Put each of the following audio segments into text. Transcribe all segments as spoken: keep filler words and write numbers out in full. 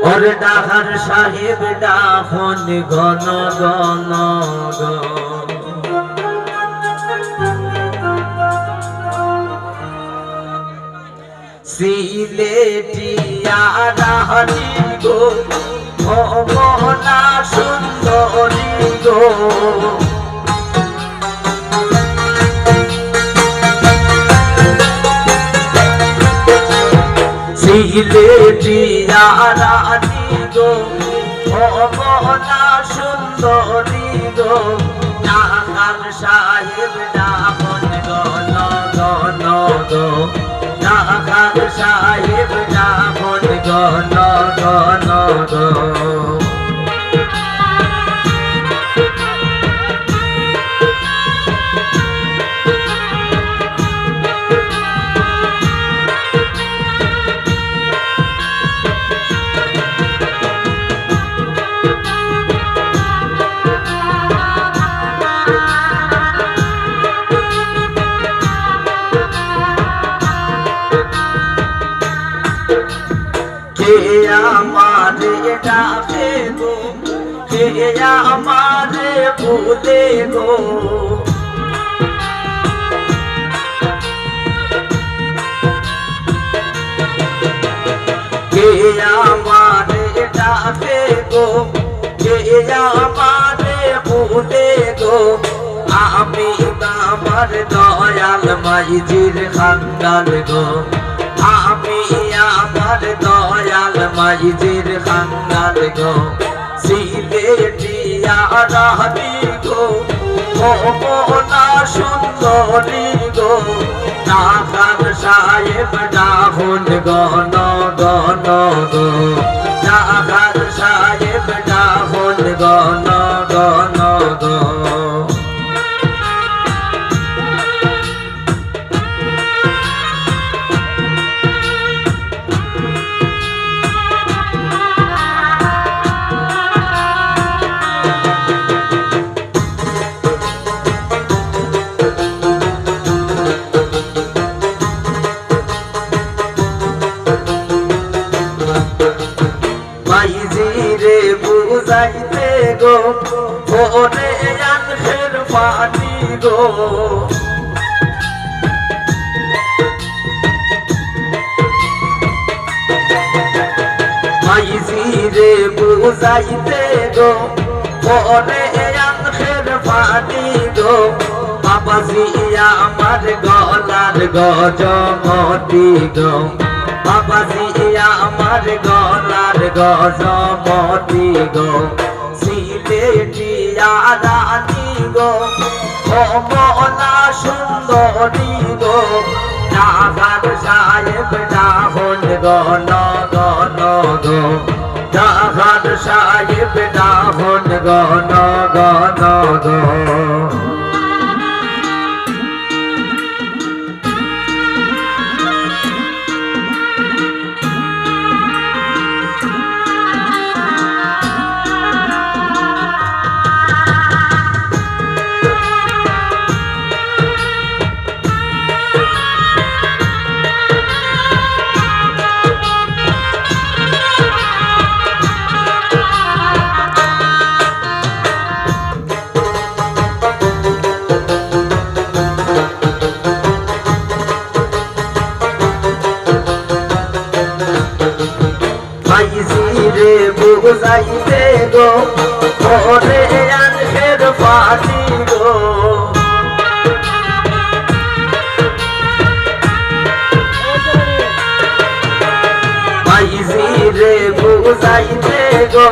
ওরে ডাকার সাহেব ডাকইন ঘন ঘন গো। সিলেটিয়া রানী গো, ও মোহনা সুন্দরী গো। সিলেটিয়া রানী গো, ও মোহনা সুন্দরী গো, ডাকার সাহেব ডাকইন ঘন ঘন গো, ডাকার সাহেব ডাকইন ঘন ঘন গো। কে আমারে ডাকে গো, কে আমারে বলে গো। কে আমারে ডাকে গো, কে আমারে বলে গো। আমি আমার দয়াল মাইজির খান্দান গো, আমি আমার দয়াল মাইজির খান্দান গো। সিলেটিয়া রানী গো, ও মোহনা সুন্দরী গো, ডাকার সাহেব ডাকইন ঘন ঘন গো, ডাকার সাহেব ডাকইন ঘন ঘন গো। মাইজিরে বুঝাইতে গো, ওরে আনখের পানি গো। মাইজিরে বুঝাইতে গো, ওরে আনখের পানি গো। বাবাজি আমার গলার গজমতি গো, বাবাজি আমার গলার গজমতি গো। সিলেটিয়া রানী গো, ও মোহনা সুন্দরী গো, ডাকার সাহেব ডাকইন ঘন ঘন গো, ডাকার সাহেব ডাকইন ঘন ঘন গো। মাইজিরে বুঝাইতে গো, ওরে আনখের পানি গো। মাইজিরে বুঝাইতে গো,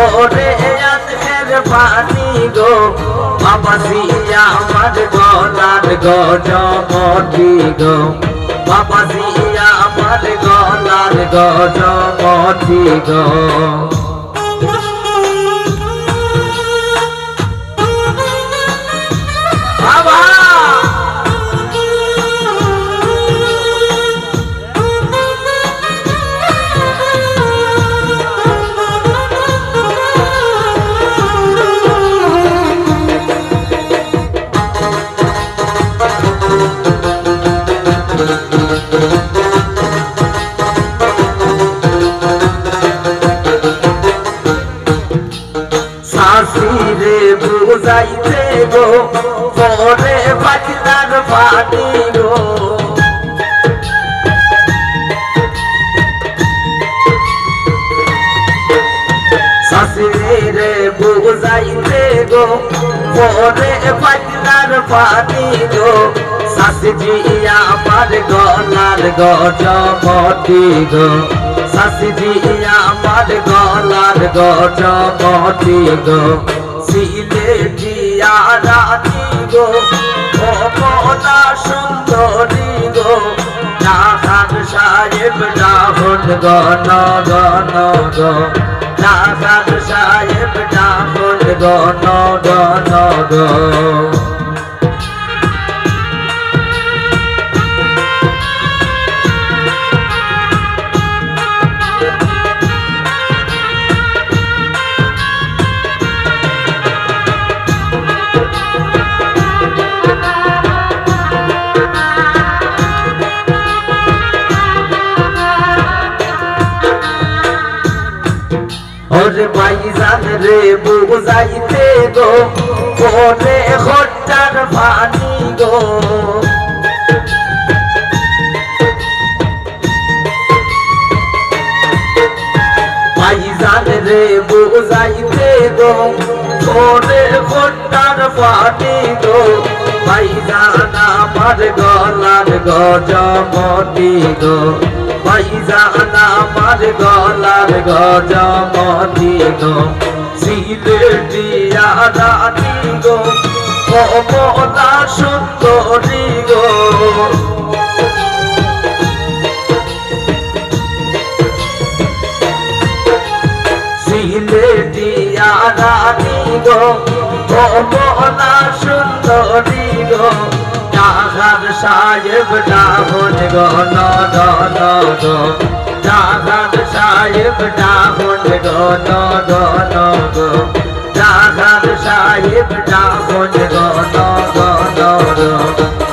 ওরে আনখের পানি গো। বাবাজি আমার গলার গজমতি গো, বাবাজি আমার গলার গজমতি গো। বাবা! চাচিরে বুঝাইতে গো, পরে পাখিটার পানি গো। চাচিরে বুঝাইতে গো, পরে পাখিটার পানি গো। চাচিজি আমার গলার গজমতি গো, চাচিজি আমার গলার গজমতি গো। সিলেটিয়া রানী গো, কমলা সুন্দরী গো, ঢাকার সাহেব ডাকন গণ গণ গো, ঢাকার সাহেব ডাকন গণ গণ গো। ওরে ভাইজান রে বুঝাইতে গো, পরে হট্টার পানি গো। ভাইজান রে বুঝাইতে গো, পরে হট্টার পানি গো। ভাইজান আমার গলার গজমতি গো, ভাইজান আমার গলার গজমতি গো। সিলেটিয়া রানী গো, কমলা সুন্দরী গো। সিলেটিয়া রানী গো, কমলা সুন্দরী গো, ঢাকার সাহেব ডাকন গণ গণ গো, ঢাকার সাহেব ডাকন গণ গণ গো, ঢাকার সাহেব ডাকন গণ গণ গো।